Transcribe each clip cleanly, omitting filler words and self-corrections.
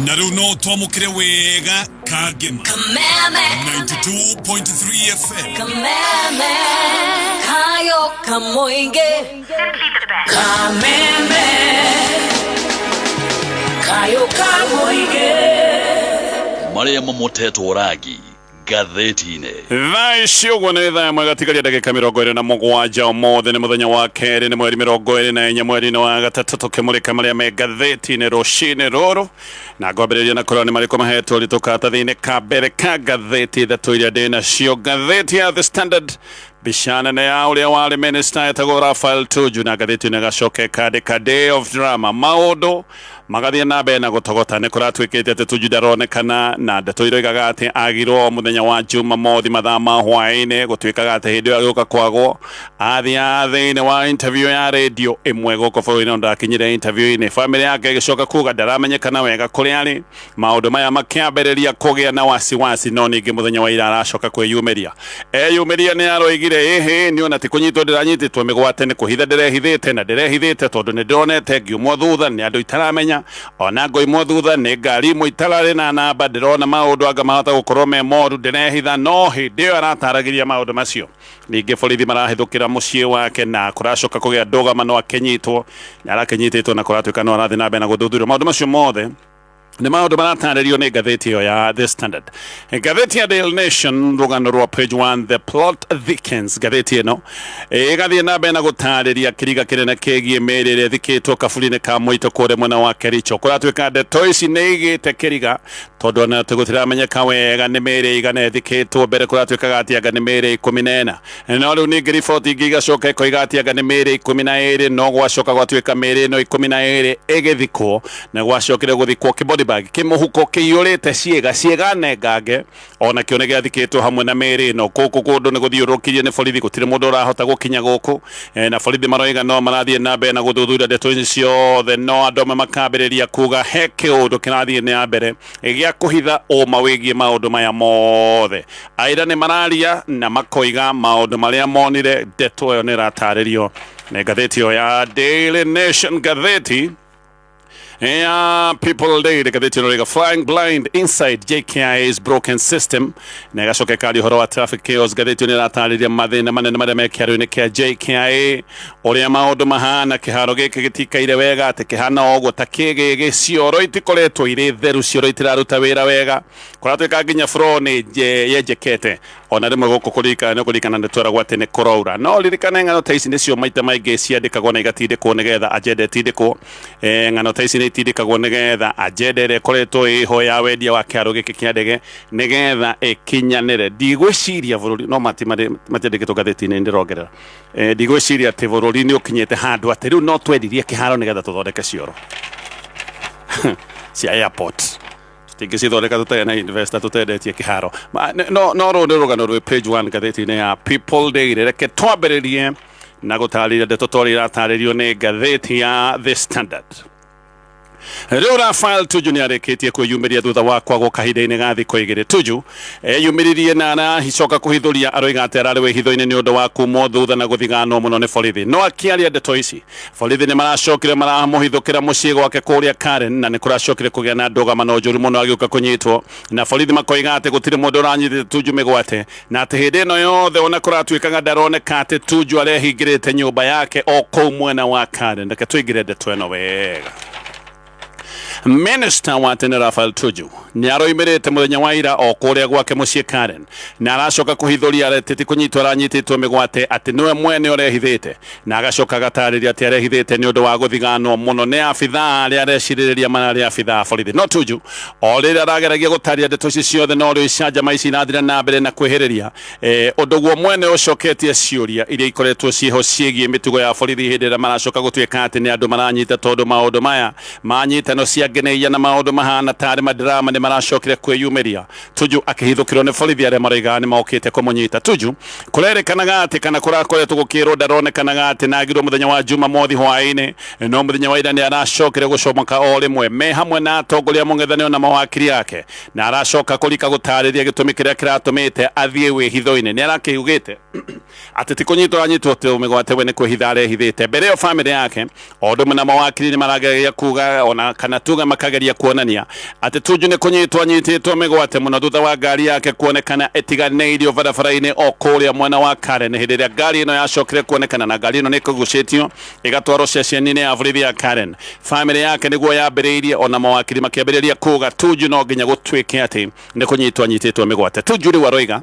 Na rĩu no twamũkĩre wega Kangema. Kameme. 92.3 FM. Kameme. Kayo kamoinge. Kameme. Kayo kamoinge. Marĩa mamotetwo rangi ngathĩti-inĩ. Thaa ici ũguo nĩ thaa ĩmwe gatigaria ndagĩka 27. Ũmũthĩ nĩ mũthenya wa kerĩ, nĩ mweri 24 mweri-inĩ wa gatatũ, tũkĩmũrĩka marĩa me ngathĩti-inĩ rũcinĩ rũrũ, na ngwambĩrĩria na kũrora nĩ marĩkũ mahetwo ũritũ karatathi-inĩ ka mbere ka ngathĩti ithatũ iria ndĩ nacio. Ngathĩti ya The Standard, mbica nene ya ũrĩa warĩ minister etagwo Raphael Tuju, na ngathĩti ĩno ĩgacoka ĩkandĩka "Day of Drama", maũndũ magathiĩ na mbere na gũtogota. Nĩ kũratuĩkĩte atĩ Tuju ndaronekana, na ndeto iroigaga atĩ agirwo mũthenya wa Jumamothi mathaa ma hwaĩ-inĩ. Gũtuĩkaga atĩ hĩndĩ ĩyo agĩũka kwagwo athiaga thĩinĩ wa interview ya radio ĩmwe gũkũ bũrũri-inĩ, no ndakinyire interview-inĩ. Famĩlĩ yake ĩgĩcoka kuga ndaramenyekana wega kũrĩa arĩ. Maũndũ maya makĩambĩrĩria kũgĩa na wasiwasi, no ningĩ mũthenya wa ira aracoka kwĩyumĩria. Eyumĩria nĩ aroigire, "Ĩhĩ, niĩ ona ti kũnyitwo ndĩranyitĩtwo mĩgwate, nĩ kũhitha ndĩrehithĩte, na ndĩrehithĩte tondũ nĩ ndĩronete ngiumwo thutha nĩ andũ itaramenya, ona ngoimwo thutha nĩ ngari imwe itararĩ na namba. Ndĩrona maũndũ anga mahota gũkorwo me moru, ndĩrehitha." No hĩndĩ ĩyo arataragĩria maũndũ macio, ningĩ borithi marahĩthũkĩra mũciĩ wake na kũracoka kũgĩa ndũgamano, akĩnyitwo. Nĩ arakĩnyitĩtwo na kũratuĩka no arathiĩ na mbere na gũthuthurio. Maũndũ macio mothe nĩ maũndũ maratarĩrio nĩ ngathĩti ĩyo ya The Standard. Ngathĩti ya Daily Nation, rũgano rwa page 1, "The Plot Thickens". Ngathĩti ĩno ĩgathiĩ na mbere na gũtarĩria kĩriga kĩnene kĩgiĩ mĩĩrĩ ĩrĩa ĩthikĩtwo kaburi-inĩ ka mũito kũrĩa mwena wa Kericho. Kũratuĩka ndeto ici nĩ igĩte kĩriga, tondũ ona gũtiramenyeka wega nĩ mĩĩrĩ ĩigana ĩthikĩtwo. Mbere kũratuĩkaga atĩ anga nĩ mĩĩrĩ 14, no rĩu ningĩ riboti ingĩ igacoka ikoiga atĩ anga nĩ mĩĩrĩ 12. No gwacoka gwatuĩka mĩĩrĩ ĩno 12 ĩgĩthikwo, na gwacokire gũthikwo kĩbody bag, kĩmũhuko kĩiyũrĩte ciĩga, ciĩga nengange, ona kĩo nĩ gĩathikĩtwo hamwe na mĩĩrĩ ĩno. Gũkũ kũndũ nĩ gũthiũrũrũkĩirio nĩ borithi, gũtirĩ mũndũ ũrahota gũkinya gũkũ. Na borithi maroiga no marathiĩ na mbere na gũthuthuria ndeto ici ciothe, no andũ amwe makambĩrĩria kuga he kĩũndũ kĩrathiĩ na mbere gĩa kũhitha ũma wĩgiĩ maũndũ maya mothe. Aira nĩ mararia na makoiga maũndũ marĩa monire. Ndeto ĩyo nĩ ĩratarĩrio nĩ ngathĩti ĩyo ya Daily Nation. Ngathĩti ya People Daily, ngathĩti ĩno rĩga "Flying Blind Inside JKIA's Broken System", na ĩgacoka ĩkaria ũhoro wa traffic chaos. Ngathĩti ĩyo nĩ ĩratarĩria mathĩna manene marĩa me kĩharo-inĩ kĩa JKIA, ũrĩa maũndũ mahana. Kĩharo gĩkĩ gĩtikaire wega, atĩ kĩhana o ũguo ta kĩgĩgĩ, cioro itikoretwo irĩ theru, cioro itiraruta wĩra wega, kũratuĩka nginya floor nĩ yenjekete ona rĩmwe. Gũkũ kũririkana nĩ kũririkana nĩ tweragwo atĩ nĩ kũraura, no ririkane ng'ano ta ici nĩcio maita maingĩ ciandĩkagwo na igatindĩkwo nĩgetha agenda ĩtindĩkwo. Ng'ano ta ici nĩ itindĩkagwo nĩgetha agenda ĩrĩa ĩkoretwo ĩho ya wendia wa kĩharo gĩkĩ kĩa ndege nĩgetha ĩkinyanĩre. Ndigwĩciria bũrũri no matiandĩkĩtwo ngathĩti-inĩ, ndĩrongerera. Ndigwĩciria atĩ bũrũri nĩ ũkinyĩte handũ atĩ rĩu no twendirie kĩharo nĩgetha tũthondeke cioro cia airport. Tũtingĩcithondeka tũtarĩ na investor, tũtendetie kĩharo. No rũrũ nĩ rũgano rwĩ page 1 ngathĩti-inĩ ya People Daily. Reke twambĩrĩrie na gũtarĩria ndeto torĩa iratarĩrio nĩ ngathĩti ya The Standard. Rĩu Raphael Tuju nĩ arĩkĩtie kwĩyumĩria thutha wa kwagwo kahinda-inĩ ga thikũ 2. Tuju eyumĩririe na aracoka kũhithũria, aroiga atĩ ararĩ wĩhitho-inĩ nĩ ũndũ wa kumwo thutha na gũthiganwo mũno nĩ borithi. No akĩaria ndeto ici, borithi nĩ maracokire maramũhithũkĩra mũciĩ gwake kũrĩa Karen, na nĩ kũracokire kũgĩa na ndũgamano njũru mũno agĩũka kũnyitwo, na borithi makoiga atĩ gũtirĩ mũndũ ũranyitĩte Tuju mĩgwate, na atĩ hĩndĩ ĩno yothe ona kũratuĩkaga ndaroneka, atĩ Tuju arehingĩrĩte nyũmba yake o kũu mwena wa Karen. Reke tũingĩre ndeto ĩno wega. Minister wa tene Raphael Tuju nĩ aroimĩrĩte mũthenya wa ira o kũrĩa gwake mũciĩ Karen, na aracoka kũhithũria atĩ ti kũnyitwo aranyitĩtwo mĩgwate, atĩ nĩwe mwene ũrehithĩte, na agacoka agatarĩria atĩ arehithĩte nĩ ũndũ wa gũthiganwo mũno nĩ abithaa arĩa arecirĩrĩria mararĩ abithaa a borithi. No Tuju o rĩrĩa arageragia gũtarĩria ndeto ici ciothe, no rĩu icanjama ici irathira na mbere na kwĩhĩrĩria. Ũndũ guo mwene ũcoketie ciũria iria ikoretwo ciĩho ciĩgiĩ mĩtugo ya borithi hĩndĩ ĩrĩa maracoka gũtuĩka atĩ nĩ andũ maranyita, tondũ maũndũ maya manyitano cia ngeneia na maũndũ mahana tarĩ madrama nĩ maracokire kwĩyumĩria. Tuju akĩhithũkĩrwo nĩ borithi arĩa maroigaga nĩ mokĩte kũmũnyita. Tuju kũrerĩkanaga atĩ, kana kũrakoretwo gũkĩrwo, ndaronekanaga atĩ nagirwo mũthenya wa Jumamothi hwaĩ-inĩ, no mũthenya wa ira nĩ aracokire gũcomoka o rĩmwe me hamwe na atongoria mũng'ethanĩro na mawakiri ake, na aracoka kũrika gũtarĩria gĩtũmi kĩrĩa kĩratũmĩte athiĩ wĩhitho-inĩ. Nĩ arakĩugĩte atĩ ti kũnyitwo aranyitwo atĩ mĩgwate, we nĩ kwĩhitha arehithĩte. Mbere ĩyo famĩlĩ yake o ũndũ ũmwe na mawakiri nĩ marageragia kuga ona kana Tuju tuge makageria kuonania atĩ Tuju nĩ kũnyitwo anyitĩtwo mĩgwate mũno thutha wa ngari yake kuonekana ĩtiganĩirio barabara-inĩ o kũrĩa mwena wa Karen hĩndĩ ĩrĩa ngari ĩno yacokire kuonekana na ngari ĩno nĩ ĩkũgucĩtio ĩgatwarwo ceceni-inĩ ya borithi ya Karen. Famĩlĩ yake nĩguo yambĩrĩirie ona mawakiri makĩambĩrĩria kuga Tuju no nginya gũtuĩke atĩ nĩ kũnyitwo anyitĩtwo mĩgwate. Tuju rĩu aroiga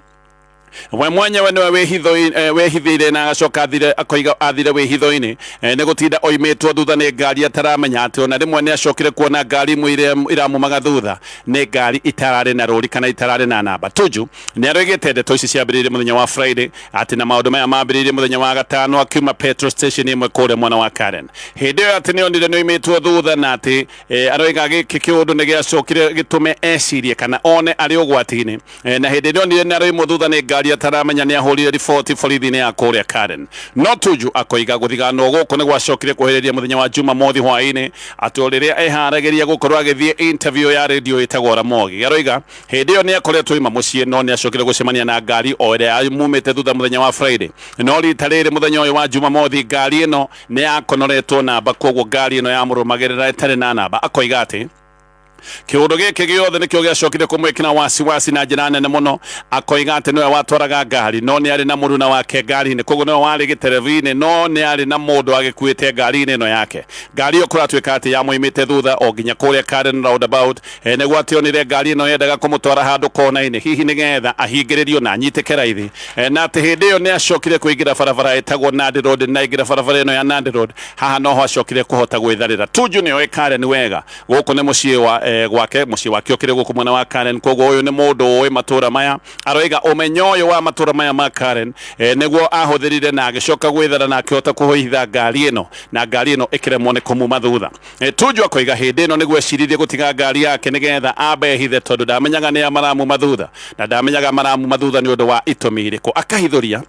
we mwenyewe niwe wĩhithĩire na agacoka athire akoiga athire wĩhitho-inĩ nĩ gũtinda oimĩtwo thutha nĩ ngari ataramenya atĩ ona rĩmwe nĩ acokire kuona ngari imwe iramumaga thutha nĩ ngari itararĩ na rũri kana itararĩ na namba. Tuju nĩ aroigĩte ndeto ici ciambĩrĩirie mũthenya wa Friday atĩ na maũndũ maya mambĩrĩirie mũthenya wa gatano akiuma petrol station ĩmwe kũrĩa mwena wa Karen. Hĩndĩ ĩyo atĩ nĩ onire nĩ oimĩtwo thutha na atĩ aroiga gĩkĩ kĩũndũ nĩ gĩacokire gĩtũme ecirie kana one arĩ ũgwati-inĩ na hĩndĩ ĩrĩa onire nĩ aroimwo thutha nĩ ngari ataramenya nĩ ahũrire riboti borithi-inĩ ya kũrĩa Karen. No Tuju akoiga gũthiganwo gũkũ nĩ gwacokire kũhĩrĩria mũthenya wa Jumamothi hwaĩ-inĩ atĩ o rĩrĩa eharagĩria gũkorwo agĩthiĩ interview ya radio ĩtagwo Ramogi. Aroiga hĩndĩ ĩyo nĩ akoretwo ima mũciĩ no nĩ acokire gũcemania na ngari o ĩrĩa yamumĩte thutha mũthenya wa Friday, no rita rĩrĩ mũthenya ũyũ wa Jumamothi ngari ĩno nĩ yakonoretwo namba, koguo ngari ĩno yamũrũmagĩrĩra ĩtarĩ na namba. Akoiga atĩ kĩũndũ gĩkĩ gĩothe nĩkĩo gĩacokire kũmwĩkĩra wasiwasi na njĩra nene mũno. Akoiga atĩ nĩwe watwaraga ngari no nĩ arĩ na mũruna wake ngari-inĩ, koguo nĩwe warĩ gĩterebu-inĩ no nĩ arĩ na mũndũ agĩkuĩte ngari-inĩ ĩno yake. Ngari ĩyo kũratuĩka atĩ yamũimĩte thutha o nginya kũrĩa Karen roundabout nĩguo atĩ onire ngari ĩno yendaga kũmũtwara handũ kona-inĩ hihi nĩgetha ahingĩrĩrio na anyitĩke raithi na atĩ hĩndĩ ĩyo nĩ acokire kũingĩra barabara ĩtagwo Nandi Road na aingĩra barabara ĩno ya Nandi Road haha noho acokire kũhota gwĩtharĩra. Tuju nĩ oĩ Karen wega, gũkũ nĩ mũciĩ wa gwake, mũciĩ wake ũkĩrĩ gũkũ mwena wa Karen, koguo ũyũ nĩ mũndũ ũĩ matũra maya. Aroiga ũmenyo ũyũ wa matũra maya ma Karen nĩguo ahũthĩrire na agĩcoka gwĩthara na akĩhota kũhũitha ngari ĩno na ngari ĩno ĩkĩremwo nĩ kũmuma thutha. Tuju akoiga hĩndĩ ĩno nĩguo eciririe gũtiga ngari yake nĩgetha ambe ehithe tondũ ndamenyaga nĩa maramuma thutha na ndamenyaga maramuma thutha nĩ ũndũ wa itũmi irĩkũ. Akahithũria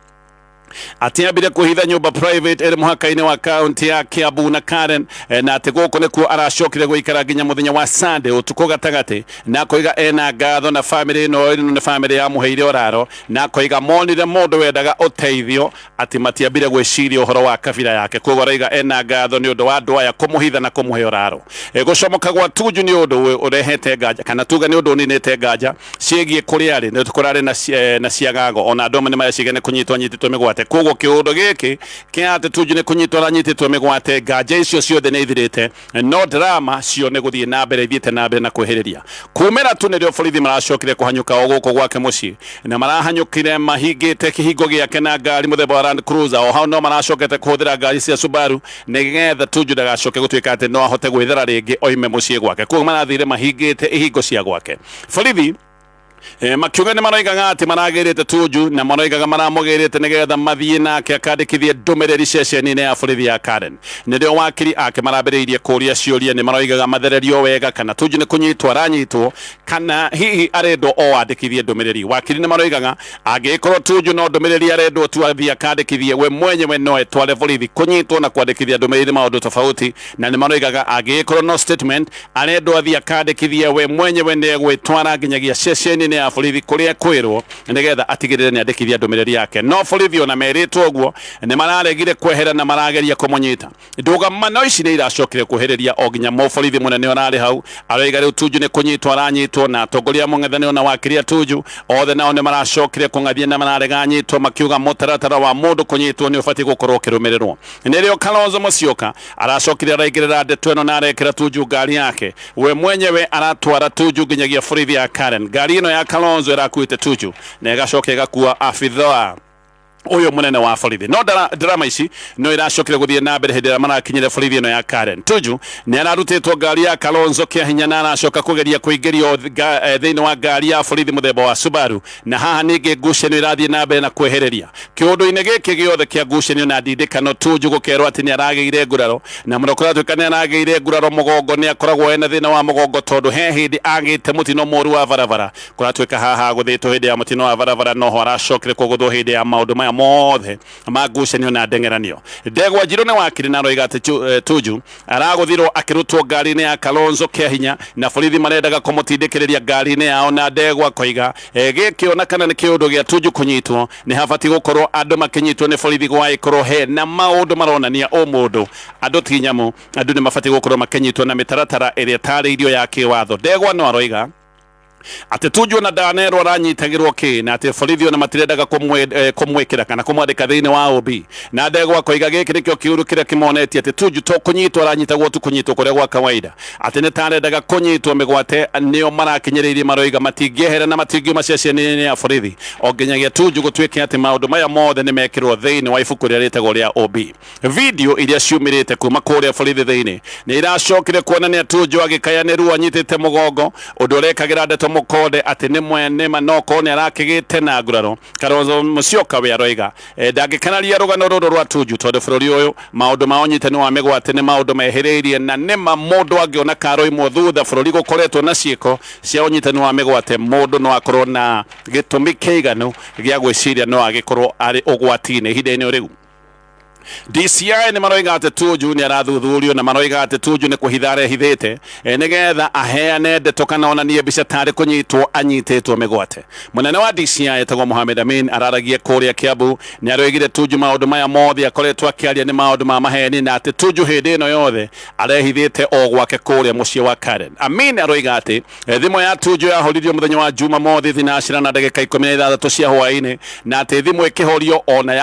atĩ ambire kũhitha nyũmba private ĩrĩ mũhaka-inĩ wa kaunti ya Kiambu na Karen na atĩ gũkũ nĩkuo aracokire gũikara nginya mũthenya wa Sunday ũtukũ gatagatĩ, na akoiga ena ngatho na famĩlĩ ĩno nĩ famĩlĩ yamũheire ũraro, na akoiga monire mũndũ wendaga ũteithio atĩ matiambire gwĩciria ũhoro wa kabira yake, koguo araiga ena ngatho nĩ ũndũ wa andũ aya kũmũhitha na kũmũhe ũraro. Gũcomoka gwa Tuju nĩ ũndũ ũrehete nganja kana tuge nĩ ũndũ ũninĩte nganja ciĩgiĩ kũrĩa arĩ nĩ kũrarĩ na ciagago ona andũ amwe nĩ mareciria nĩ kũnyitwo anyitĩtwo mĩgwate, koguo kĩũndũ gĩkĩ kĩa atĩ Tuju nĩ kũnyitwo aranyitĩtwo mĩgwate nganja icio ciothe nĩ ithirĩte, no drama cio nĩ gũthiĩ na mbere ithiĩte na mbere na kwĩhĩrĩria. Kumĩra tu nĩrĩo borithi maracokire kũhanyũka o gũkũ gwake mũciĩ na marahanyũkire mahingĩte kĩhingo gĩake na ngari mũthemba wa Land Cruiser, o hau no maracokete kũhũthĩra ngari cia Subaru nĩgetha Tuju ndagacoke gũtuĩka atĩ no ahote gwĩthara rĩngĩ oime mũciĩ gwake, koguo marathire mahingĩte ihingo cia gwake. Borithi makiuga nĩ maroigaga atĩ maragĩrĩte Tuju na maroigaga maramũgĩrĩte nĩgetha mathiĩ nake akandĩkithie ndũmĩrĩri ceceni-inĩ ya borithi ya Karen. Nĩrĩo wakiri ake marambĩrĩirie kũria ciũria nĩ maroigaga mathererio wega kana Tuju nĩ kũnyitwo aranyitwo kana hihi arendwo o andĩkithie ndũmĩrĩri. Wakiri nĩ maroigaga angĩkorwo Tuju no ndũmĩrĩri arendwo tu athiĩ akandĩkithie we mwenyewe no etware borithi. Kũnyitwo na kwandĩkithia ndũmĩrĩri nĩ maũndũ tofauti, na nĩ maroigaga angĩkorwo no statement arendwo athiĩ akandĩkithie we mwenyewe nĩ egwĩtwara nginyagia ceceni-inĩ ya borithi kũrĩa kwĩrwo nĩgetha atigĩrĩre nĩ andĩkithia ndũmĩrĩri yake. No borithi ona merĩtwo ũguo nĩ mararegire kwehera na marageria kũmũnyita. Ndũgamano ici nĩ iracokire kuhĩrĩria o nginya mũborithi mũnene ũrarĩ hau aroiga rĩu Tuju nĩ kũnyitwo aranyitwo, na atongoria a mũng'ethanĩro na wakiri a Tuju othe nao nĩ maracokire kũng'athia na mararega anyitwo, makiuga mũtaratara wa mũndũ kũnyitwo nĩ ũbatiĩ gũkorwo ũkĩrũmĩrĩrwo. Nĩrĩo Kalonzo Musyoka aracokire araingĩrĩra ndeto ĩno na arekĩra Tuju ngari yake we mwenyewe aratwara Tuju nginyagia borithi ya Karen. Ngari ĩno ya Kalonzo ĩrakuĩte Tuju na ĩgacoka ĩgakua abithaa ũyũ mũnene wa borithi. No drama ici no iracokire gũthiĩ na mbere hĩndĩ ĩrĩa marakinyire borithi ĩno ya Karen. Tuju nĩ ararutĩtwo ngari ya Kalonzo kĩa hinya na aracoka kũgeria kũingĩrio thĩinĩ wa ngari ya borithi mũthemba wa Subaru, na haha ningĩ ngucanio irathiĩ na mbere na kwehereria kĩũndũ-inĩ gĩkĩ gĩothe kĩa ngucanio na ndindĩkano. Tuju gũkerwo atĩ nĩ aragĩire nguraro na mũno kũratuĩka nĩ aragĩire nguraro mũgongo, nĩ akoragwo ena thĩna wa mũgongo tondũ he hĩndĩ agĩte mũtino mũru wa barabara. Kũratuĩka haha gũthĩtwo hĩndĩ ya mũtino wa barabara noho aracokire kũgũthwo hĩndĩ ya maũndũ maya. maya mothe ma ngucanio na ndengeranio. Ndegwa Njiru nĩ wakiri na aroiga atĩ Tuju aragũthirwo akĩrutwo ngari-inĩ ya Kalonzo kĩa hinya na borithi marendaga kũmũtindĩkĩrĩria ngari-inĩ yao, na Ndegwa koiga gĩkĩonekana nĩ kĩũndũ gĩa Tuju kũnyitwo nĩ habatiĩ gũkorwo andũ makĩnyitwo nĩ borithi gwaĩkorwo he na maũndũ maronania ũmũndũ andũ ti nyamũ, andũ nĩ mabatiĩ gũkorwo makĩnyitwo na mĩtaratara ĩrĩa ĩtarĩirio ya kĩwatho. Ndegwa no aroiga atĩ Tuju na ndanerwo aranyitagĩrwo kĩ na atĩ borithi ona matirendaga kũmwĩkĩra kana kũmwandĩka thĩinĩ wa OB, na Ndegwa koiga gĩkĩ nĩkĩo kĩũru kĩrĩa kĩmonetie atĩ Tuju to kũnyitwo aranyitagwo tu kũnyitwo kũrĩa gwa kawaida, atĩ nĩ tarendaga kũnyitwo mĩgwate nĩo marakinyĩrĩirie maroiga matingĩehera na matingiuma ceceni-inĩ ya borithi o nginyagia Tuju gũtuĩke atĩ maũndũ maya mothe nĩ mekĩrwo thĩinĩ wa ibuku rĩrĩa rĩtagwo rĩa OB. Video iria ciumĩrĩte kuma kũrĩa borithi thĩinĩ nĩ iracokire kuonania Tuju agĩkayanĩrwo anyitĩte mũgongo ũndũ ũrekagĩra ndeto mũkonde atĩ nĩ mwene manoko nĩ arakĩgĩte na nguraro. Kalonzo Musyoka we aroiga ndangĩkenaria rũgano rũrũ rwa Tuju tondũ bũrũri ũyũ maũndũ ma ũnyitani wa mĩgwate nĩ maũndũ mehĩrĩirie na nĩma mũndũ angĩona karoimwo thutha bũrũri gũkoretwo na ciĩko cia ũnyitani wa mĩgwate mũndũ no akorwo na gĩtũmi kĩiganu gĩa gwĩciria no agĩkorwo arĩ ũgwati-inĩ ihinda-inĩ rĩu. DCI nĩ maroiga atĩ Tuju nĩ arathuthurio na maroiga atĩ Tuju nĩ kũhitha arehithĩte nĩgetha aheane ndeto kana onanie mbica tarĩ kũnyitwo anyitĩtwo mĩgwate. Mũnene wa DCI etagwo Mohamed Amin araragia kũrĩa Kiambu nĩ aroigire Tuju maũndũ maya mothe akoretwo akĩaria nĩ maũndũ ma maheni na atĩ Tuju hĩndĩ ĩno yothe arehithĩte o gwake kũrĩa mũciĩ wa Karen. Amin aroiga atĩ thimũ ya Tuju yahoririo mũthenya wa Jumamothi thinacira na ndagĩka 16 cia hwaĩ-inĩ na atĩ thimũ ĩkĩhorio ona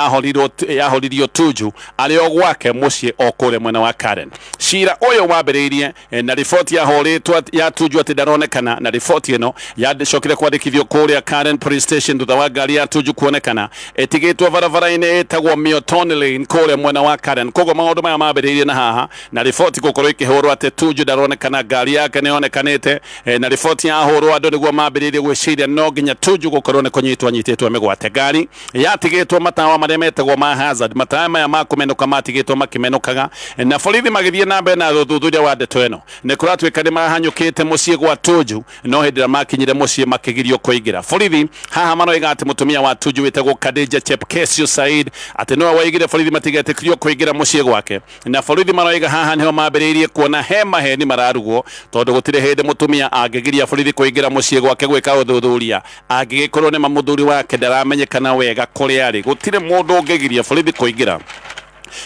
yahoririo Tuju arĩ o gwake mũciĩ o kũrĩa mwena wa Karen. Cira ũyũ wambĩrĩirie na riboti yahũrĩtwo ya Tuju atĩ ndaronekana, na riboti ĩno yacokire kwandĩkithio kũrĩa Karen Police Station thutha wa ngari ya Tuju kuonekana ĩtigĩtwo barabara-inĩ ĩtagwo Milton Lane kũrĩa mwena wa Karen. Koguo maũndũ maya mambĩrĩirie na haha na riboti gũkorwo ĩkĩhũrwo atĩ Tuju ndaronekana, ngari yake nĩ yonekanĩte, na riboti yahũrwo andũ nĩguo mambĩrĩirie gwĩciria no nginya Tuju gũkorwo nĩ kũnyitwo anyitĩtwo mĩgwate. Ngari yatigĩtwo matawa marĩa metagwo ma hazard, matawa maya ma kũmenũka matigĩtwo makĩmenũkaga, na borithi magĩthiĩ na mbere na ũthuthuria wa ndeto ĩno. Nĩ kũratuĩka nĩ mahanyũkĩte mũciĩ gwa Tuju no hĩndĩ ĩrĩa makinyire mũciĩ makĩgirio kũingĩra. Borithi haha maroiga atĩ mũtumia wa Tuju wĩtagwo Khadija Chepkesio Said atĩ nĩwe waigire borithi matigetĩkĩrio kũingĩra mũciĩ gwake, na borithi maroiga haha nĩho mambĩrĩirie kuona he maheni mararugwo tondũ gũtirĩ hĩndĩ mũtumia angĩgiria borithi kũingĩra mũciĩ gwake gwĩka ũthuthuria angĩgĩkorwo nĩ mũthuri wake ndaramenyekana wega kũrĩa arĩ. Gũtirĩ mũndũ ũngĩgiria borithi kũingĩra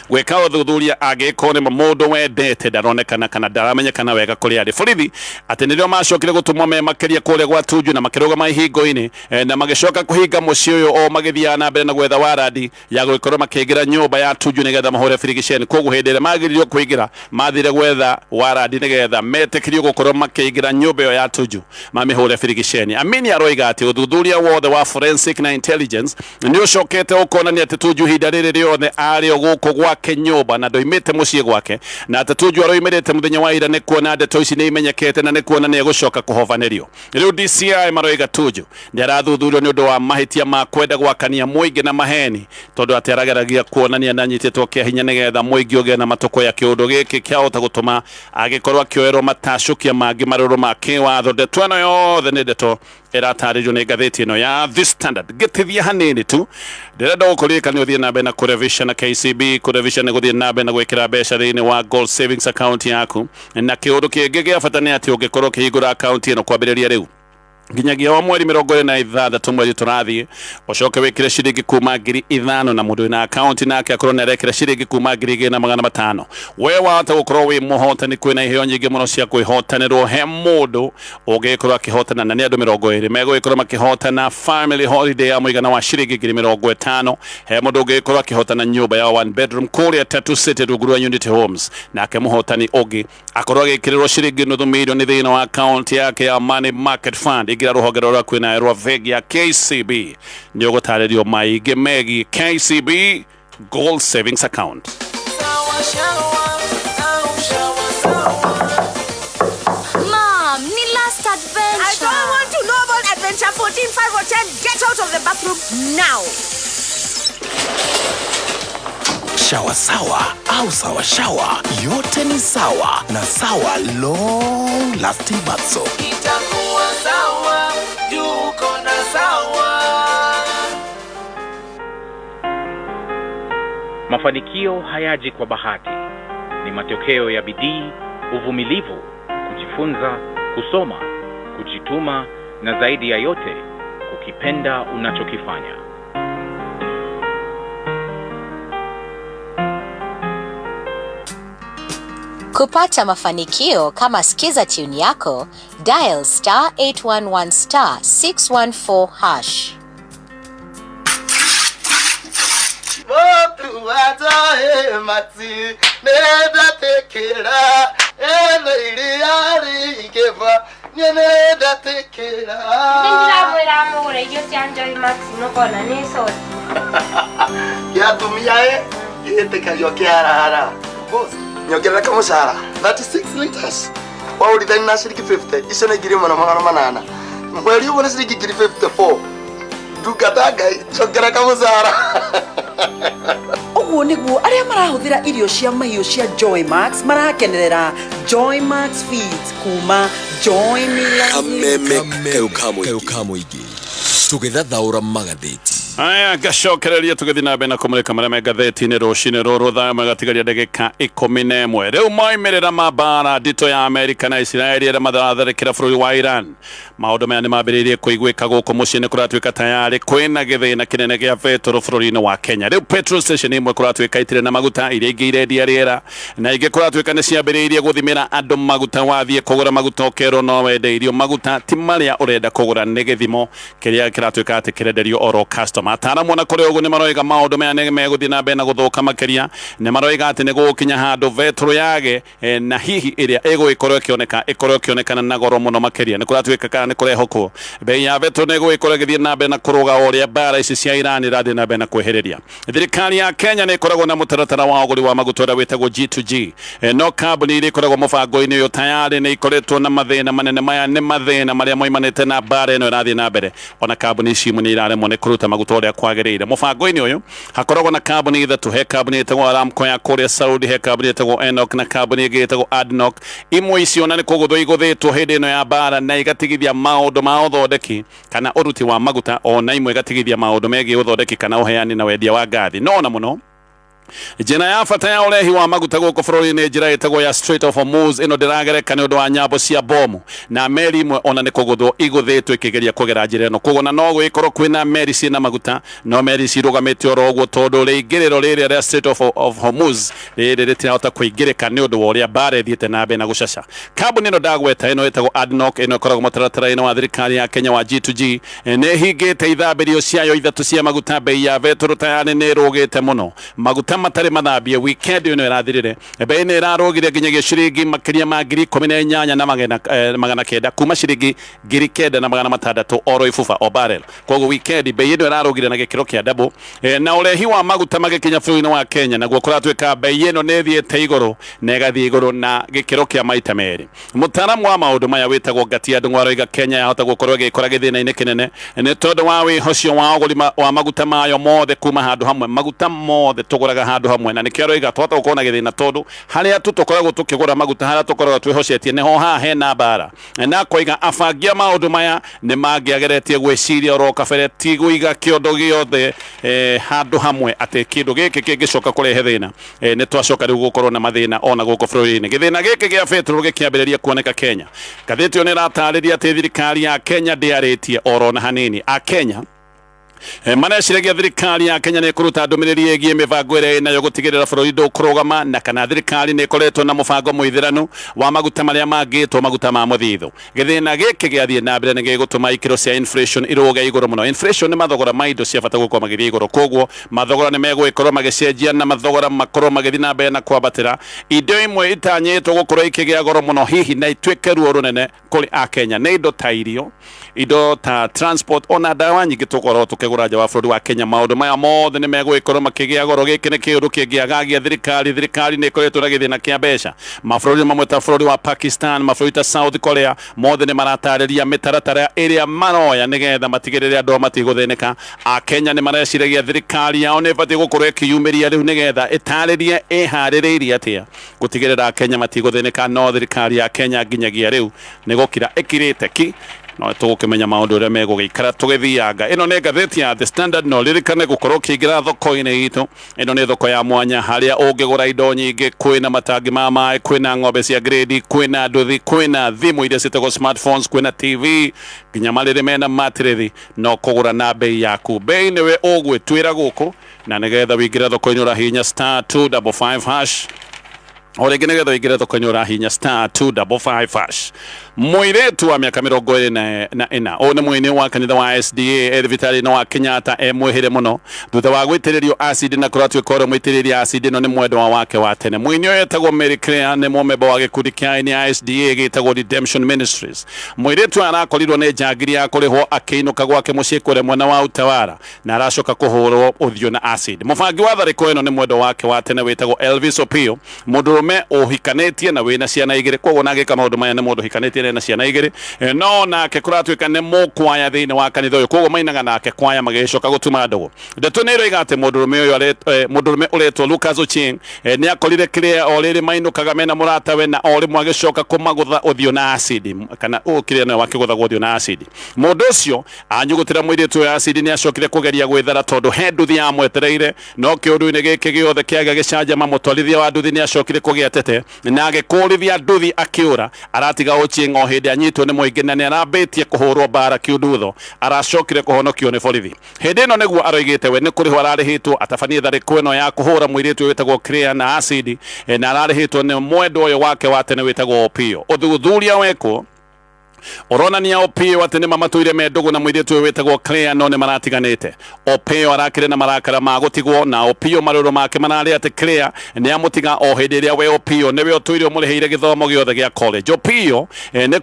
gwĩka ũthuthuria angĩkorwo nĩ mũndũ wendete ndaronekana kana ndaramenyekana wega kũrĩa arĩ. Borithi atĩ nĩrĩo macokire gũtũmwo me makĩria kũrĩa gwa Tuju na makĩrũgama ihingo-inĩ na magĩcoka kũhinga mũciĩ ũyũ o magĩthiaga na mbere na gwetha warandi ya gũgĩkorwo makĩingĩra nyũmba ya Tuju nĩgetha mahũre birigiceni. Koguo hĩndĩ ĩrĩa magiririo kũingĩra mathire gwetha warandi nĩgetha metĩkĩrio gũkorwo makĩingĩra nyũmba ĩyo ya Tuju mamĩhũre birigiceni. Amini aroiga atĩ ũthuthuria wothe wa forensic na intelligence nĩ ũcokete ũkonania atĩ Tuju ihinda rĩrĩ rĩothe arĩ o gũkũ gwake nyũmba na ndoimĩte mũciĩ gwake, na atĩ Tuju aroimĩrĩte mũthenya wa ira nĩ kuona ndeto ici nĩ imenyekete na nĩ kuona nĩ egũcoka kũhovanĩrio. Rĩu DCI maroiga Tuju nĩ arathuthurio nĩ ũndũ wa mahĩtia ma kwenda gwakania mũingĩ na maheni tondũ atĩ arageragia kuonania nĩ anyitĩtwo kĩa hinya nĩgetha mũingĩ ũgĩe na matũkũya kĩũndũ gĩkĩ kĩahota gũtũma agĩkorwo akĩoerwo matacũkia mangĩ marũrũ ma kĩwatho. Ndeto ĩno yothe nĩ ndeto ĩratarĩrio nĩ ngathĩti ĩno ya The Standard. Ngĩtithia hanini tu ndĩrenda gũkũririkania ũthiĩ na mbere na kũrevisha na KCB. Kũrevisha nĩ gũthiĩ na mbere na gwĩkĩra mbeca thĩinĩ wa Gold Savings account yaku, na kĩũndũ kĩngĩ gĩa bata nĩ atĩ ũngĩkorwo ũkĩhingũra account ĩno kwambĩrĩria rĩu nginyagia wa mweri 26 mweri tũrathiĩ ũcoke wĩkĩre ciringi kuma 5,000 na mũndũ wĩna akaunti nake akorwo nĩ arekĩra ciringi kuma 2,500. We wahota gũkorwo wĩ mũhotani, kwĩna iheo nyingĩ mũno cia kwĩhotanĩrwo. He mũndũ ũngĩkorwo akĩhotana na nĩ andũ 20 megũgĩkorwo makĩhotana family holiday ya mũigana wa ciringi 50,000. He mũndũ ũngĩkorwo akĩhotana nyũmba ya one bedroom kũrĩa Tatu City rungu rwa Unity Homes, nake mũhotani ũngĩ akorwo agĩkĩrĩrwo ciringi 500,000 thĩinĩ wa akaunti yake ya Money Market Fund. Ingĩra rũhonge rũrĩa kwĩna rwa bengi ya KCB nĩ ũgũtarĩrio maingĩ megiĩ KCB Gold Savings Account. Mom, ni last adventure. I don't want to know about adventure 14, 5 or 10. Get out of the bathroom now. Shawa sawa au sawa shawa, yote ni sawa na Sawa Long Lasting Bath Soap. Itakuwa sawa, juu uko na sawa. Mafanikio hayaji kwa bahati. Ni matokeo ya bidii, uvumilivu, kujifunza, kusoma, kujituma na zaidi ya yote, kukipenda unachokifanya. Kupata mafanikio kama Skiza tune yako, dial star 811 star 614 hash. Nyongerera kamushahara 36 liters waurithani na ciringi 50 icio nĩ 1800 mweri ũmwe nĩ ciringi 54 ndungata Ngai njongerera kamushahara. Ũguo nĩguo arĩa marahũthĩra irio cia mahiũ cia Joy Max marakenerera Joy Max Feeds kuma Joy Millers. Kameme kayo ka mũingĩ tũgĩthathaũra magathĩti. Aya, ngacokereria tũgĩthiĩ na mbere na kũmũrĩka marĩa me ngathĩti-inĩ rũcinĩ rũrũ, thaa magatigaria ndagĩka 11. Rĩu moimĩrĩra ma mbara nditũ ya Amerika na Isiraeli arĩa maratharĩkĩra bũrũri wa Iran, maũndũ maya nĩ mambĩrĩirie kũiguĩka gũkũ mũciĩ. Nĩ kũratuĩka tayarĩ kwĩna gĩthĩna kĩnene gĩa betũrũ bũrũri-inĩ wa Kenya. Rĩu petrol station imwe kũratuĩka itirĩ na maguta, iria ingĩ irendia rĩera, na ingĩ kũratuĩka nĩ ciambĩrĩirie gũthimĩra andũ maguta. Wathiĩ kũgũra maguta ũkerwo no wendeirio maguta ti marĩa ũrenda kũgũra, nĩ gĩthimo kĩrĩa kĩratuĩka atĩ kĩrenderio oro customer. Ataaramu ona kũrĩ ũguo nĩ maroiga maũndũ maya nĩ megũthiĩ na mbere na gũthũka makĩria. Nĩ maroiga atĩ nĩ gũgũkinya handũ betũrũ yage, na hihi ĩrĩa ĩgũgĩkorwo ĩkĩoneka ĩkorwo ĩkĩonekana na goro mũno makĩria. Nĩ kũratuĩka kana nĩ kũrehokwo bei ya betũrũ nĩ ĩgũgĩkorwo ĩgĩthiĩ na mbere na kũrũga o ũrĩa mbara ici cia Iran irathiĩ na mbere na kwĩhĩrĩria. Thirikari ya Kenya nĩ ĩkoragwo na mũtaratara wa ũgũri wa maguta ũrĩa wĩtagwo G2G, no kambuni iria ikoragwo mũbango-inĩ ũyũ tayarĩ nĩ ikoretwo na mathĩna manene. Maya nĩ mathĩna marĩa moimanĩte na mbara ĩno ĩrathiĩ na mbere. Ona kambuni ici imwe nĩ iraremwo nĩ kũruta maguta ũrĩa kwagĩrĩire. Mũbango-inĩ ũyũ hakoragwo na kambuni ithatũ: he kambuni ĩtagwo Aramco ya kũrĩa Saudi, he kambuni ĩtagwo Enoch na kambuni ĩngĩ ĩtagwo ADNOC. Imwe icio na nĩ kũgũthwo igũthĩtwo hĩndĩ ĩno ya mbara na igatigithia maũndũ ma ũthondeki kana ũruti wa maguta, ona imwe igatigithia maũndũ megiĩ ũthondeki kana ũheani na wendia wa ngathi. No ona mũno njĩra ya bata ya ũrehi wa maguta gũkũ bũrũri-inĩ, njĩra ĩtagwo ya Strait of Hormuz, ĩno ndĩragereka nĩ ũndũ wa nyambo cia bomu, na meri imwe ona nĩ kũgũthwo igũthĩtwo ĩkĩgeria kũgera njĩra ĩno. Koguo na no gũgĩkorwo kwĩna meri ciĩna maguta, no meri cirũgamĩte oro ũguo tondũ rĩingĩrĩro rĩrĩa rĩa Strait of Hormuz rĩrĩ rĩtirahota kũingĩrĩka nĩ ũndũ wa ũrĩa mbara ĩthiĩte na mbere na gũcaca. Kambuni ĩno ndagweta, ĩno ĩtagwo ADNOC, ĩno ĩkoragwo mũtaratara-inĩ wa thirikari ya Kenya wa G2G, nĩ ĩhingĩte ithambĩrio ciayo ithatũ cia maguta. Bei ya betũrũ tayarĩ nĩ ĩrũgĩte mũno. Maguta matarĩ mathambie, weekend ĩno ĩrathirire bei nĩ ĩrarũgire nginyagia ciringi makĩria ma 18,900, kuma ciringi 9,600 oro ibuba o barrel. Koguo weekend bei ĩno ĩrarũgire na gĩkĩro kĩa double, na ũrehi wa maguta magĩkinya bũrũri-inĩ wa Kenya naguo kũratuĩka bei ĩno nĩ ĩthiĩte igũrũ na ĩgathiĩ igũrũ na gĩkĩro kĩa maita merĩ. Mũtaaramu wa maũndũ maya wĩtagwo Ngatia Ndung'u aroiga Kenya yahota gũkorwo ĩgĩkora gĩthĩna-inĩ kĩnene nĩ tondũ wa wĩhocio wa ũgũri wa maguta mayo mothe kuma handũ hamwe. Maguta mothe tũgũraga handũ hamwe, na nĩkĩo aroiga twahota gũkorwo na gĩthĩna tondũ harĩa tu tũkoragwo tũkĩgũra maguta, harĩa tũkoragwo twĩhocetie, nĩho haha hena mbara. Na koiga abangi a maũndũ maya nĩ mangĩageretie gwĩciria oro kabere, ti gũiga kĩondo gĩothe handũ hamwe, atĩ kĩndũ gĩkĩ kĩngĩcoka kũrehe thĩna, nĩ twacoka rĩu gũkorwo na mathĩna ona gũkũ bũrũri-inĩ. Gĩthĩna gĩkĩ gĩa betũrũ gĩkĩambĩrĩria kuoneka Kenya, ngathĩti ĩyo nĩ ĩratarĩria atĩ thirikari ya Kenya ndĩarĩtie oro na hanini. A Kenya mareciragia thirikari ya Kenya nĩ ĩkũruta ndũmĩrĩri ĩgiĩ mĩbango ĩrĩa ĩnayo gũtigĩrĩra bũrũri ndũkũrũgama, na kana thirikari nĩ ĩkoretwo na mũbango mũithĩranu wa maguta marĩa mangĩtwo maguta ma mũthithũ. Gĩthĩna gĩkĩ gĩathiĩ na mbere nĩ gĩgũtũma ikĩro cia inflation irũge igũrũ mũno. Inflation nĩ mathogora ma indo cia bata gũkorwo magĩthiĩ igũrũ, koguo mathogora nĩ megũgĩkorwo magĩcenjia na mathogora makorwo magĩthiĩ na mbere na kwambatĩra. Indo imwe itanyĩtwo gũkorwo ikĩgĩa goro mũno hihi na ituĩke ruo rũnene kũrĩ akenya nĩ indo ta irio, indo ta transport, ona ndawa nyingĩ tũkorwo tũkĩgũra nja wa bũrũri wa Kenya. Maũndũ maya mothe nĩ megũgĩkorwo makĩgĩa goro. Gĩkĩ nĩ kĩũndũ kĩngĩagagia thirikari. Thirikari nĩ ĩkoretwo na gĩthĩna kĩa mbeca. Mabũrũri mamwe ta bũrũri wa Pakistan, mabũrũri ta South Korea, mothe nĩ maratarĩria mĩtaratara ĩrĩa maroya nĩgetha matigĩrĩre andũ ao matigũthĩnĩka. Akenya nĩ mareciragia thirikari yao nĩ ĩbatiĩ gũkorwo ĩkĩyumĩria rĩu nĩgetha ĩtarĩrie ĩharĩrĩirie atĩa gũtigĩrĩra Akenya matigũthĩnĩka, no thirikari ya Kenya nginyagia rĩu nĩ gũkira ĩkirĩte ki. No tũgũkĩmenya maũndũ ũrĩa megũgĩikara tũgĩthianga. Ĩno nĩ ngathĩti ya The Standard, no ririkane gũkorwo ũkĩingĩra thoko-inĩ itũ. Ĩno nĩ thoko ya mwanya harĩa ũngĩgũra indo nyingĩ, kwĩna matangi ma maĩ, kwĩna ng'ombe cia grade, kwĩna nduthi, kwĩna thimũ iria ciĩtagwo smartphones, kwĩna TV, nginya marĩrĩ mena matirĩthi, no kũgũra na bei yaku. Bei nĩwe ũgwĩtuĩra gũkũ, na nĩgetha wĩingĩre thoko-inĩ ũrahihinya star 255 hash. O rĩngĩ, nĩgetha ũingĩre thoko-inĩ ũrahihinya star 255 hash. Mũirĩtu wa mĩaka 24, ũyũ nĩ mũini wa kanitha wa SDA, e thibitarĩ-inĩ wa Kenyatta e mwĩhĩre mũno thutha wa gwĩtĩrĩrio acid, na kũratuĩka ũrĩa mũitĩrĩria acid ĩno nĩ mwendwa wake wa tene. Mũini ũyũ etagwo Mary Claire, nĩ mũmemba wa gĩkundi kĩa aini a SDA gĩtagwo Redemption Ministries. Mũirĩtu ũyũ arakorirwo nĩ njangiri ya kũrĩhwo akĩinũka gwake mũciĩ kũrĩa mwena wa Utawara, na aracoka kũhũrwo ũthiũ na acid. Mũbangi wa tharĩko ĩno nĩ mwendwa wake wa tene wĩtagwo Elvis Opio, mũndũrũme ũhikanĩtie na wĩna ciana igĩrĩ. Koguo nagĩka maũndũ maya nĩ mũndũ ũhikanĩtie na ciana igĩrĩ. No nake kũratuĩka nĩ mũkwaya thĩinĩ wa kanitha ũyũ, koguo mainaga nake kwaya magĩcoka gũtuma ndũgũ. Ndeto nĩ ĩroiga atĩ mũndũrũme ũyũ mũndũrũme ũretwo Lucas Ochieng nĩ akorire kĩrĩa o rĩrĩ mainũkaga mena mũratawe, na o rĩmwe agĩcoka kũmagũtha ũthiũ na acid, kana ũũ kĩrĩa nĩwe wakĩgũthagwo ũthiũ na acid. Mũndũ ũcio anyugũtĩra mũirĩtu ũyũ acid nĩ acokire kũgeria gwĩthara tondũ he nduthi yamwetereire, no kĩũndũ-inĩ gĩkĩ gĩothe kĩaga gĩcanjama, mũtwarithia wa nduthi nĩ acokire kũgĩa tete na agĩkũrithia nduthi akĩũra. Aratiga Ochieng o hĩndĩ anyitwo nĩ mũingĩ na nĩ arambĩtie kũhũrwo mbara kĩundutho. Aracokire kũhonokio nĩ borithi. Hĩndĩ ĩno nĩguo aroigĩte we nĩ kũrĩhwo ararĩhĩtwo atabanie tharĩko ĩno ya kũhũra mũirĩtu ũyũ wĩtagwo Claire na acid, na ararĩhĩtwo nĩ mwendwa ũyũ wake wa tene wĩtagwo Opio. Ũthuthuria wekwo ũronania Opio atĩ nĩ mamatũire me ndũgũ na mũirĩtu ũyũ wĩtagwo Claire, no nĩ maratiganĩte. Opio arakĩrĩ na marakara ma gũtigwo na Opio. Marũrũ make mararĩ atĩ Claire nĩ amũtiga o hĩndĩ ĩrĩa we Opio nĩwe ũtũire ũmũrĩhĩire gĩthomo gĩothe gĩa college. Opio nĩ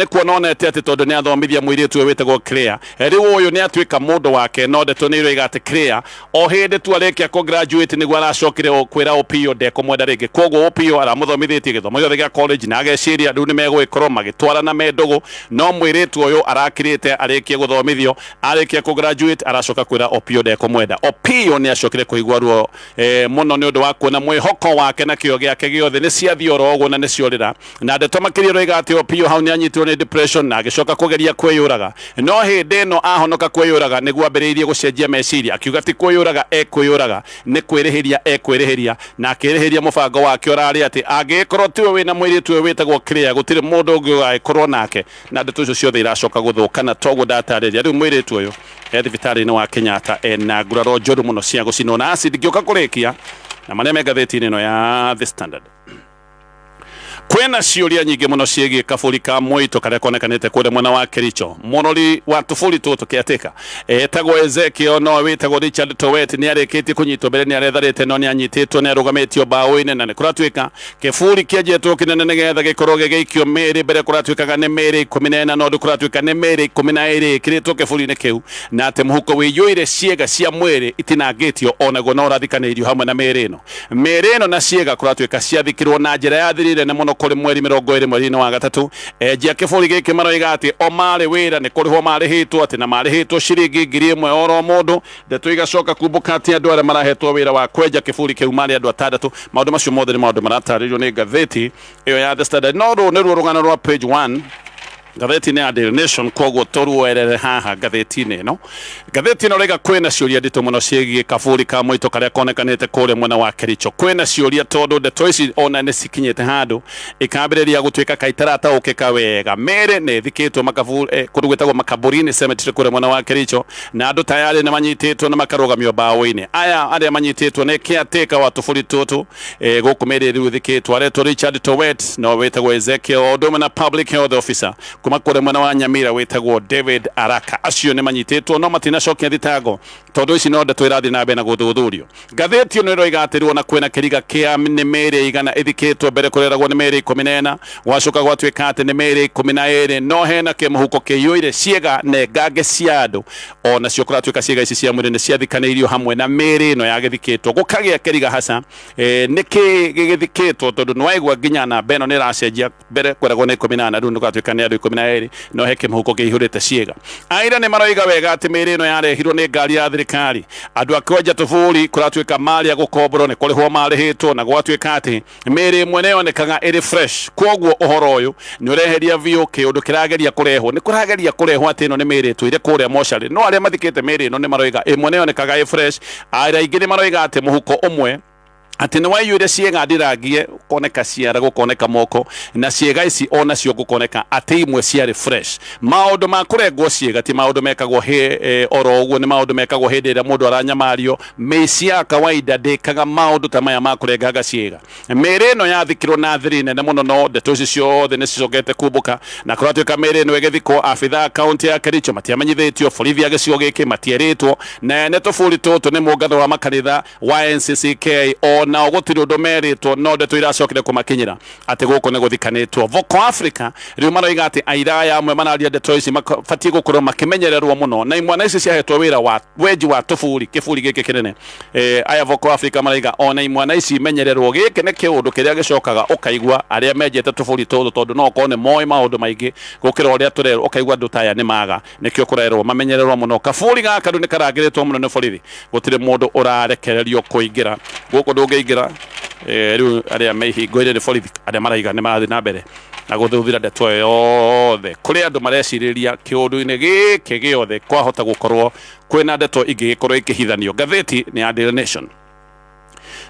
kuona onete atĩ tondũ nĩ athomithia mũirĩtu ũyũ wĩtagwo Claire, rĩu ũyũ nĩ atuĩka mũndũ wake. No ndeto nĩ iroiga atĩ Claire o hĩndĩ tu arĩkia kũ graduate nĩguo aracokire kwĩra Opio ndekũmwenda rĩngĩ. Koguo Opio aramũthomithĩtie gĩthomo gĩothe gĩa college na ageciria rĩu nĩ megũgĩkorwo magĩtwarana me ndũgũ, no mũirĩtu ũyũ arakirĩte arĩkie gũthomithio, arĩkia kũ graduate aracoka kwĩra Opio ndekũmwenda. Opio nĩ acokire kũigua ruo mũno nĩ ũndũ wa kuona mwĩhoko wake na kĩo gĩake gĩothe nĩ ciathiĩ oro ũguo na nĩ ciorĩra. Na ndeto makĩria ĩroiga atĩ Opio hau nĩ anyitirwo nĩ depression na agĩcoka kũgeria kwĩyũraga, no hĩndĩ ĩno ahonoka kwĩyũraga nĩguo ambĩrĩirie gũcenjia meciria, akiuga ti kwĩyũraga ekwĩyũraga, nĩ kwĩrĩhĩria ekwĩrĩhĩria. Na akĩrĩhĩria mũbango wake ũrarĩ atĩ angĩgĩkorwo tiwe wĩna mũirĩtu ũyũ wĩtagwo Claire, gũtirĩ mũndũ ũngĩ ũgagĩkorwo nake. Na ndeto icio ciothe iracoka gũthũka, na toguo ndatarĩria, rĩu mũirĩtu ũyũ e thibitarĩ-inĩ wa Kenyatta ena nguraro njũru mũno cia gũcinwo na acid. Ngĩũka kũrĩkia na marĩa me ngathĩti-inĩ ĩno ya The Standard, kwĩna ciũria nyingĩ mũno ciĩgiĩ kaburi ka mwĩto karĩa konekanĩte kũrĩa mwena wa Kericho. Mũrori wa tũburi tũtũ kĩatĩka etagwo Ezekiel, no wĩtagwo Richard Towet, nĩ arĩkĩtie kũnyitwo. Mbere nĩ aretharĩte, no nĩ anyitĩtwo, nĩ arũgamĩtio mbaũ-inĩ. Na nĩ kũratuĩka kĩburi kĩenjetwo kĩnene nĩgetha gĩkorwo gĩgĩikio mĩĩrĩ. Mbere kũratuĩkaga nĩ mĩĩrĩ 14, no rĩu kũratuĩka nĩ mĩĩrĩ 12 ĩkĩrĩtwo kĩburi-inĩ kĩu, na atĩ mũhuko wĩiyũire ciĩga cia mwĩrĩ itinangĩtio onaguo no ũrathikanĩirio hamwe na mĩĩrĩ ĩno. Mĩĩrĩ ĩno na ciĩga kũratuĩka ciathikirwo na njĩra ya thiri nene mũno kũrĩ mweri 20 mweri-inĩ wa gatatũ. Enjia kĩbũri gĩkĩ maroiga atĩ o marĩ wĩra nĩ kũrĩhwo marĩhĩtwo, atĩ na marĩhĩtwo ciringi 1000 oro mũndũ. Ndeto igacoka kumbũka atĩ andũ arĩa marahetwo wĩra wa kwenja kĩburi kĩu marĩ andũ atandatũ. Maũndũ macio mothe nĩ maũndũ maratarĩrio nĩ ngathĩti ĩyo ya The Standard, no rũrũ nĩruo rũgano rwa page 1 ngathĩti-inĩ ya Daily Nation. Koguo tũruoerere haha ngathĩti-inĩ ĩno. Ngathĩti ĩno rĩga kwĩna ciũria nditũ mũno ciĩgiĩ kaburi ka mwĩto karĩa konekanĩte kũrĩa mwena wa Kericho. Kwĩna ciũria tondũ ndeto ici ona nĩ cikinyĩte handũ ikambĩrĩria gũtuĩka kaitarataũkĩka wega. Mĩĩrĩ nĩ ĩthikĩtwo makaburi kũndũ gwĩtagwo Makaburini Cemetery kũrĩa mwena wa Kericho, na andũ tayarĩ nĩ manyitĩtwo na makarũgamio mbaũ-inĩ. Aya arĩa manyitĩtwo nĩ caretaker wa tũburi tũtũ gũkũ mĩĩrĩ rĩu ĩthikĩtwo, aretwo Richard Towet, no wĩtagwo Ezekiel, o ũndũ ũmwe na public health officer kuma kũrĩa mwena wa Nyamira wĩtagwo David Araka. Acio nĩ manyitĩtwo no matinacokia thitango tondũ ici no ndeto irathiĩ na mbere na gũthuthurio. Ngathĩti ĩno ĩroiga atĩ rĩu ona kwĩna kĩriga kĩa nĩ mĩĩrĩ igana ĩthikĩtwo. Mbere kũreragwo nĩ mĩĩrĩ 14, gwacoka gwatuĩka atĩ nĩ mĩĩrĩ 12, no hena kĩmũhuko kĩiyũire ciĩga nengange cia andũ. Onacio kũratuĩka ciĩga ici cia mwĩrĩ nĩ ciathikanĩirio hamwe na mĩĩrĩ ĩno yagĩthikĩtwo, gũkagĩa kĩriga haca nĩkĩ gĩgĩthikĩtwo, tondũ nĩwaigua nginya namba ĩno nĩ ĩracenjia. Mbere kweragwo nĩ 14, rĩu nĩ gwatuĩka nĩ andũ ikũmi. 12 no he kĩmũhuko kĩihũrĩte ciĩga. Aira nĩ maroiga wega atĩ mĩĩrĩ ĩno yarehirwo nĩ ngari ya thirikari. Andũ a kwenja tũburi kũratuĩka marĩa gũkomborwo nĩ kũrĩhwo marĩhĩtwo, na gwatuĩka atĩ mĩĩrĩ ĩmwe nĩ yonekaga ĩrĩ fresh. Kwoguo ũhoro ũyũ nĩ ũreheria biũ kĩũndũ kĩrageria kũrehwo, nĩ kũrageria kũrehwo atĩ ĩno nĩ mĩĩrĩ ĩtũire kũrĩa mocarĩ, no arĩa mathikĩte mĩĩrĩ ĩno nĩ maroiga ĩmwe nĩ yonekaga ĩ fresh. Aira aingĩ nĩ maroiga atĩ mũhuko ũmwe atĩ nĩ waiyũire ciĩga ndirangie, gũkoneka ciara, gũkoneka moko, na ciĩga ici onacio gũkoneka atĩ imwe ciarĩ fresh. Maũndũ ma kũrengwo ciĩga ti maũndũ mekagwo oro ũguo, nĩ maũndũ mekagwo hĩndĩ ĩrĩa mũndũ aranyamario. Mĩici ya kawaida ndĩkaga maũndũ ta maya ma kũrenganga ciĩga. Mĩĩrĩ ĩno yathikirwo na thiri nene mũno, no ndeto ici ciothe nĩ cicokete kumbũka, na kũratuĩka mĩĩrĩ ĩno ĩgĩthikwo abithaa kaunti ya Kericho matiamenyithĩtio, borithi a gĩcigo gĩkĩ matierĩtwo, na ene tũburi tũtũ nĩ mũngatho wa makanitha wa NCCK onao gũtirĩ ũndũ merĩtwo, no ndeto iracokire kũmakinyĩra atĩ gũkũ nĩ gũthikanĩtwo. Voco Africa rĩu maroiga atĩ aira aya amwe mararia ndeto ici mabatiĩ gũkorwo makĩmenyererwo mũno, na imwana ici ciahetwo wĩra wa wenji wa tũburi, kĩburi gĩkĩ kĩnene. Aya Voco Africa maraiga ona imwana ici imenyererwo, gĩkĩ nĩ kĩũndũ kĩrĩa gĩcokaga ũkaigua arĩa menjete tũburi tũtũ, tondũ no ũkorwo nĩ moĩ maũndũ maingĩ gũkĩra ũrĩa tũrerwo, ũkaigua andũ ta aya nĩ maga, nĩkĩo kũrerwo mamenyererwo mũno. Kaburi gaka rĩu nĩ karangĩrĩtwo mũno nĩ borithi, gũtirĩ mũndũ ũrarekererio kũingĩra gũkũ, ndũngĩingĩra. Rĩu arĩa me ihingo-inĩ nĩ borithi, arĩa maraiga nĩ marathiĩ na mbere na gũthuthira ndeto ĩyo yothe. Kũrĩ andũ marecirĩria kĩũndũ-inĩ gĩkĩ gĩothe kwahota gũkorwo kwĩna ndeto ingĩgĩkorwo ikĩhithanio. Ngathĩti nĩ ya Daily Nation.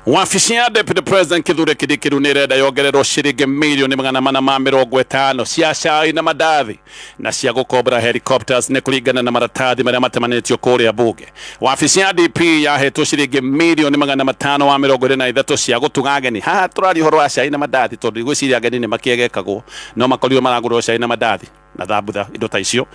Wabici ya Deputy President Kithure Kindiki rĩu nĩ ĩrenda yongererwo ciringi mirioni 450 cia cai na mandathi na cia gũkombora helicopters, nĩ kũringana na maratathi marĩa matemanĩtio kũrĩa bunge. Wabici ya DP yahetwo ciringi mirioni 523 cia gũtuga ageni. Haha tũraria ũhoro wa cai na mandathi, tondũ ngwĩciria ageni nĩ makĩegekagwo, no makorirwo maragũrwo cai na mandathi na thambutha, indo ta icio,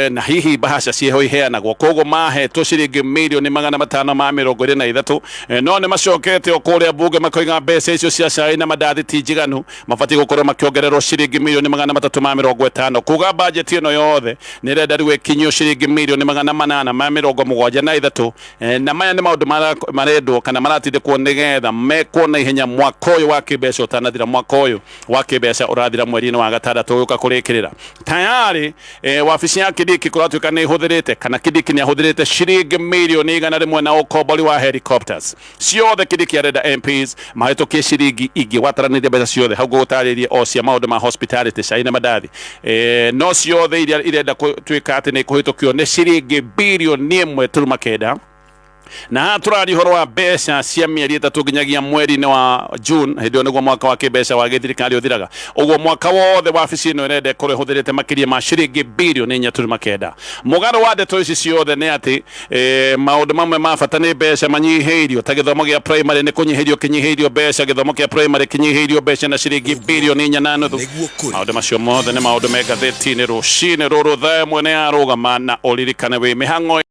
na hihi bahasha ciĩho iheanagwo. Koguo mahetwo ciringi mirioni 523, no nĩ macokete o kũrĩa bunge makoiga mbeca icio cia cai na mandathi ti njiganu, mabatiĩ gũkorwo makĩongererwo ciringi mirioni 350, kuga bajeti ĩno yothe nĩ ĩrenda rĩu ĩkinyio ciringi mirioni 873. Na maya nĩ maũndũ marendwo kana maratindĩkwo nĩgetha mekwo na ihenya mwaka ũyũ wa kĩmbeca ũtanathira. Mwaka ũyũ wa kĩmbeca ũrathira mweri-inĩ wa gatandatũ ũgĩũka kũrĩkĩrĩra. Tayari wabici ya Kindiki kũratuĩka nĩ ĩhũthĩrĩte, kana Kindiki nĩ ahũthĩrĩte ciringi mirioni 100 na ũkombori wa helicopters ciothe. Kindiki arenda MPs mahĩtũkie ciringi ingĩ, wataranĩria mbeca ciothe hau ngũgũtarĩrie o cia maũndũ ma hospitality, cai na mandathi, no ciothe iria irenda tuĩka atĩ nĩ kũhĩtũkio nĩ ciringi birioni 1.9. Na haha tũraria ũhoro wa mbeca cia mĩeri 3 nginyagia mweri-inĩ wa June, hĩndĩ ĩyo nĩguo mwaka wa kĩmbeca wa gĩthirikari ũthiraga. Ũguo mwaka wothe wabici ĩno ĩrenda ĩkorwo ĩhũthĩrĩte makĩria ma ciringi birioni 4.9. Mũgarũ wa ndeto ici ciothe nĩ atĩ maũndũ mamwe ma bata nĩ mbeca manyihĩirio, ta gĩthomo gĩa primary nĩ kũnyihĩirio kĩnyihĩirio mbeca, gĩthomo kĩa primary kĩnyihĩirio mbeca na ciringi birioni 4.5. Maũndũ macio mothe nĩ maũndũ me ngathĩti-inĩ rũcinĩ rũrũ thaa 1 nĩ yarũgama, na ũririkane wĩ mĩhang'o.